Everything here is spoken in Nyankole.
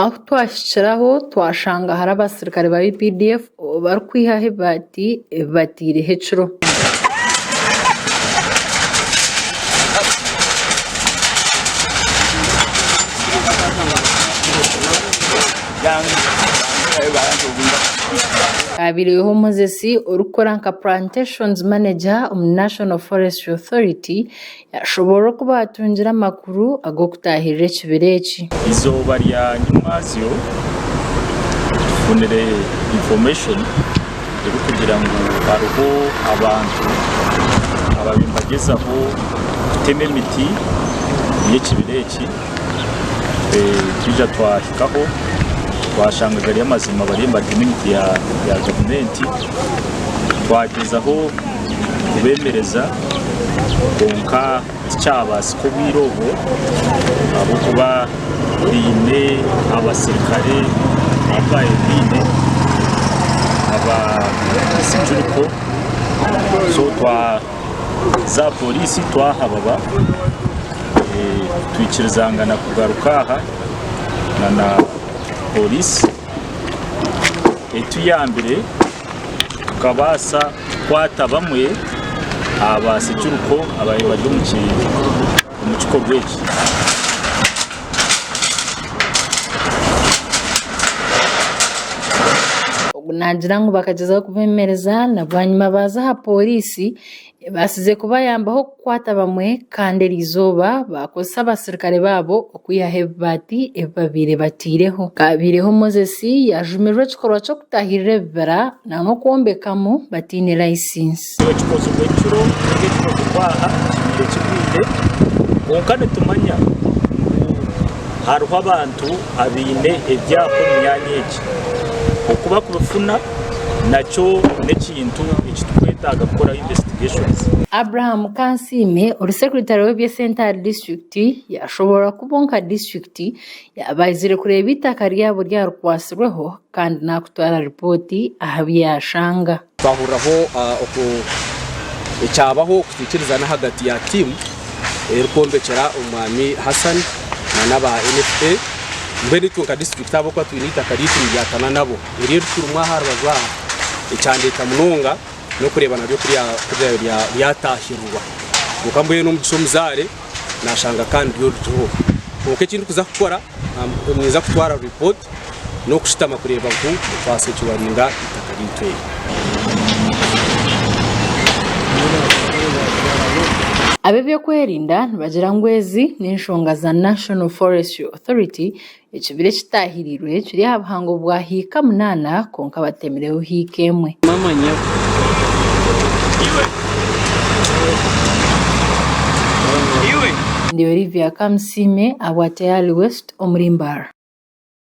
Ahu twahikiraho twashanga hariho abasirikare ba UPDF barikwihaho ebibaati ebi bataireho ekiro. Haabaireho Moses orikukora nka Plantations Manager omu National Forestry Authority Yashoboorora oku baatungire amakuru ag'okutaahirira ekibira eki. Eizooba rya nyimwazyo tufunire information erikugira ngu hariho abantu ababaire nibagyezaho kutema emiti y'ekibira eki twija twahikaho twashanga gari amazima bariyo nibatema emiti ya gavumenti twagyezaho kubeemereza kwonka tikyabaasika obwire obwo ahabw'okuba baine abasirikare abu baine aba securiko so twaza aha poriisi twahababa twikirizangana kugaruka aha na poriisi etuyambire. Tukabaasa kukwata bamwe aha ba securuko ababaire bari omu kikorwa eki. Ogu naagira ngu bakagyezaho kubemereza na bwanyima baaza aha pooriisi Ebaasize kubayambaho kukwata bamwe kandi eriizooba baakozesa abasirikare baabo okwihaho ebibaati ebi babaire bataireho. Kabaireho Moses yaajumirwa ekikorwa ky'okutaahirira ebibira n'okwombekamu bataine layisinsi. Ekikozirwe ekiro ninga ekikozirwe aha kibaire kigwire kwonka nitumanya ngu hariho abantu abaine ebyapa omu myanya egi. Oku barikubifuna nakyo n'ekintu eki turikwetaaga kukoraho investigations. Abraham Kansiime ori Secretary w'eby'esente ahari disiturikiti yashoboorora ku bo nka disiturikiti yaaba aizire kureeba eitaka ryabo ryarikwatsirweho kandi nakutwara ripooti aha bi yashanga. Twahuriraho oku ekyabaho okutaikirizana ahagati ya tiimu erikwombekyera omwami Hassan na n'aba NFA. Mbwenu itwe nka disiturikiti ahabw'okuba twine eitaka ryaitu niryatana nabo. Eri eriturimu aha rubaju aha ekyandeeta munonga n'okureeba naryo ku ryataahirirwa. Kwonka mbwenu omugisha omuzaare naashanga kandi ryo ririho. Kwonka eki ndikuza kukora ninza kutwara ripooti n'okushutama kureeba ngu twasecuwaringa eitaka ryaitu eri. Ab'ebyokwerinda nibagira ngu ezi n'enshonga za National Forestry Authority Ekibira ekitaahirirwe kiri aha buhango bwa hiika munaana kwonka batemireho hiika emwe. Ndi Olivia Kamusiime ahabwa Tayali West omuri Mbarara.